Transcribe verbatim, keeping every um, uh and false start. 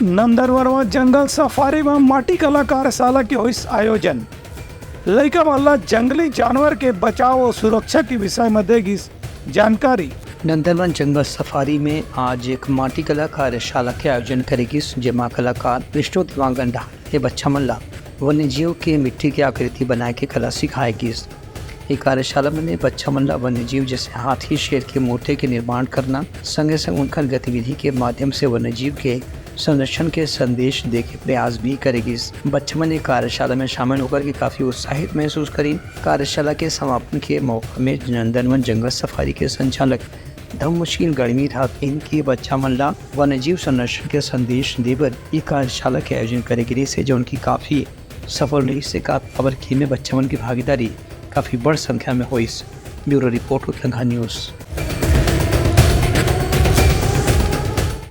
नंदनवन जंगल सफारी में माटी कला कार्यशाला के होइस आयोजन। लइका मन ला जंगली जानवर के बचाव अउ सुरक्षा के विषय में दे गिस जानकारी। नंदनवन जंगल सफारी में आज एक माटी कला कार्यशाला के आयोजन करे गिस, जेमा कलाकार विष्णु देवांगन डहार के बच्चा मन ला वन्यजीव के मिट्टी के आकृति बनाए के कला सिखाए गिस। ये कार्यशाला में बच्चा मन ला वन्यजीव जैसे हाथी, शेर के मूर्ति के निर्माण करना, संगे संग उनकर गतिविधि के माध्यम से वन्यजीव के संरक्षण के संदेश दे के प्रयास भी करे गिस। बच्चा मन ये कार्यशाला में शामिल होकर के काफी उत्साहित महसूस करिन। कार्यशाला के समापन के मौका में नंदनवन जंगल सफारी के संचालक धम्मशील गढ़वी राहत इनके बच्चा मन ला वन्यजीव संरक्षण के संदेश देबर ये कार्यशाला के आयोजन करे गिस हे, जो उनकी काफी सफल रहिस हे, काबर कि एमे बच्चा मन की भागीदारी काफी बड़ संख्या में होइस। Bureau report, Uttarakhand news.